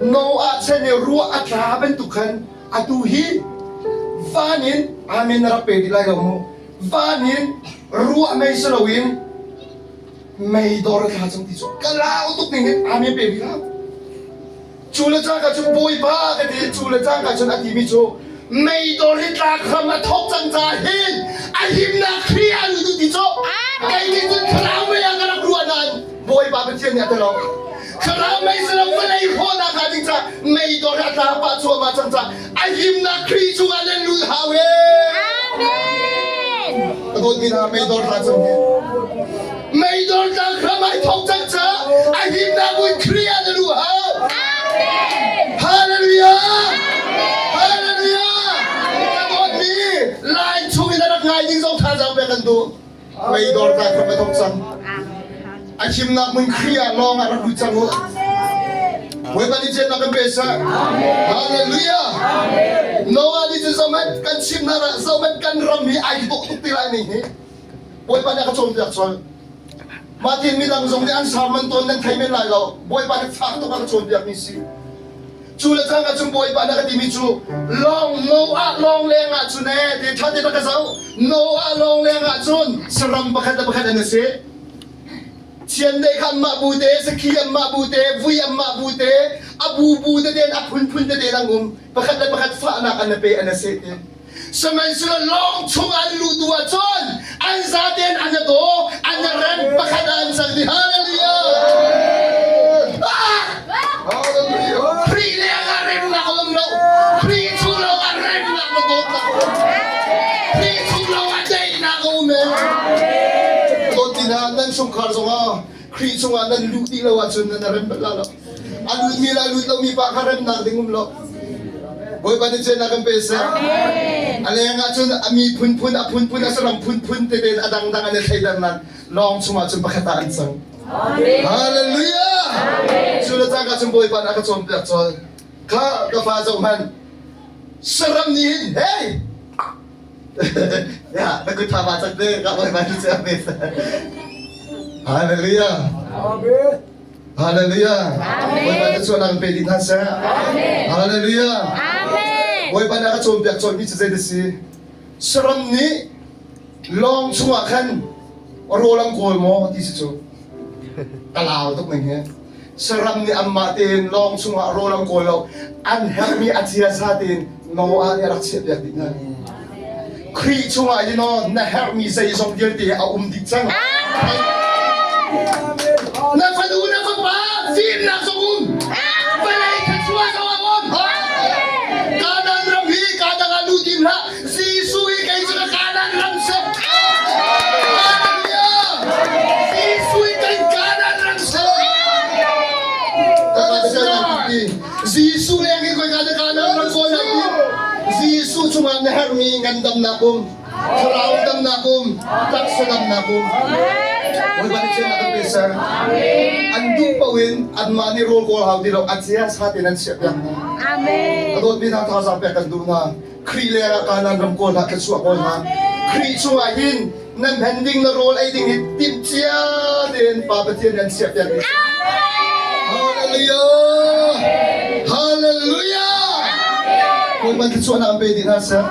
Noah chan i ruah a tla bantuk khan atu hi van in amen na rak pe ti lai lo mu. Van in ruah mei si loin mei dor a tla cang ti cu ka lau tuk ning hin amen pe rih hlah. Cu le cangka cun Bawipa ka ti cu le cangka cun a timi cu meidor hi tlak hram a thawk cang caah hin a himnak Khrih ah lut u ti cu kei nih cun thlarau mei ah ka rak ruah nain Bawipa Pathian nih a ti lo. Thlarau mei si lo vawlei hrawhnak hnga ding caah meidor hi a tla pah cuahmah cang caah a himnak Khrih chungah nan lut hau he. Amen. Ka dawtmi hna meidor tla cang hi. Meidor tlang hram ai thawk cang caah a himnak hmun Khrih ah na luh hau. Amen. Hallelujah! Hallelujah! Ka dawtmi line chung in a rak ngai ding zong thazaang pek kan duh. Meidor tlang hram a thawk cang. A himnak hmun Khrih ah lawng ah rak lut cang u. Bawipa nih ciannak kan pe seh. Hallelujah! Noah nih cun zohhmanh kan chim hna ah zohhmanh kan ram hi ai dawh tuk ti lai ning hi. Bawipa nih a ka cawnpiak colh. Mah tin midang zong nih an sermon tawn nan thei men lai lo. Bawipa nih fak tuk a ka cawnpiakmi si. Cu le cangka cun Bawipa nih a ka timi cu lawng Noah lawng leng ah cun ee ti ṭha te ka zoh. Noah lawng leng ah cun saram pakhat le pakhat an i si. Chiandeih kha anmah bu te, sakhi anmah bu te, vui anmah bu te, a bu bu tete in a phunphun tete in an um. Pakhat le pakhat fahnak an i pe an i seh ti. Sihmanhsehlaw lawng chung an luh tu ahcun an zaten an daw, an rem pakhat ah an cang ti. Hallelujah! Ah! Khrih leng ah remnak a um lo. Khrih chung lawng ah remnak na dawtnak a um. Khrih chung lawng ah daihnak a um ee. Dawt hna nan chungkhar zongah Khrih chungah nan luh dih lo ahcun nan rem bal la lo. A lutmi le a lut lomi pa kha remnak ding um lo. Bawipa nih ceunak kan pe seh. A leng ah cun a mi phunphun a phunphun a saram phunphun tete in a dangdang an i thleidannak lawng chungah cun pakhat ah an cang. Hallelujah! Cu le cangka cun Bawipa nih a ka cawnpiak colh. Kha ka fa zoh hmanh. Saram nih hin hey ya na kut tha ma cak te ka Bawipa nih cu a pe seh. Hallelujah! Amen. Hallelujah. Bawipa na chuahnak in pe dih hna seh. Hallelujah. Bawipa nih a ka cawnpiak cawlmi cu zei si? Saram nih lawng chungah khan rawl an kawl maw ti si cu. Ka lau tuk ning hi. Saram nih anmah tein lawng chungah rawl an kawl lo. An herhmi a ciasa tein Noah nih a rak chiahpiak dih hna. Khrih chungah hin aw na herhmi zeizong vialte a um dih cang. Na fanu na fapa fimnak zong um. Vawlei thluachuah zong a um. Kanaan ram hi ka dang ah lut tim hlah. Jesuh hi kei cu ka Kanaan ram si. Hallelujah. Jesuh hi kan Kanaan ram si. Jesuh leng hi khoika dah Kanaan ram kawl nak ti? Jesuh chungah na herhmi ngandamnak um, thlarau damnak um, taksa damnak um. Bawipa nih thiannak kan pe seh. An duh paoh in anmah nih rawl kawl hau ti lo, a cia sa tein an chiah piak hna. Amen. A dawtmi hna thazaang pek kan duh hna. Khrih leng ah Kanaan ram kawl hna, thluachuah kawl hna. Khrih chungah hin nan hen ding na rawl ei ding hi timh cia tein Pa Pathian nih an chiah piak dih. Hallelujah! Hallelujah! Bawipa thluachuahnak an pe dih hna seh.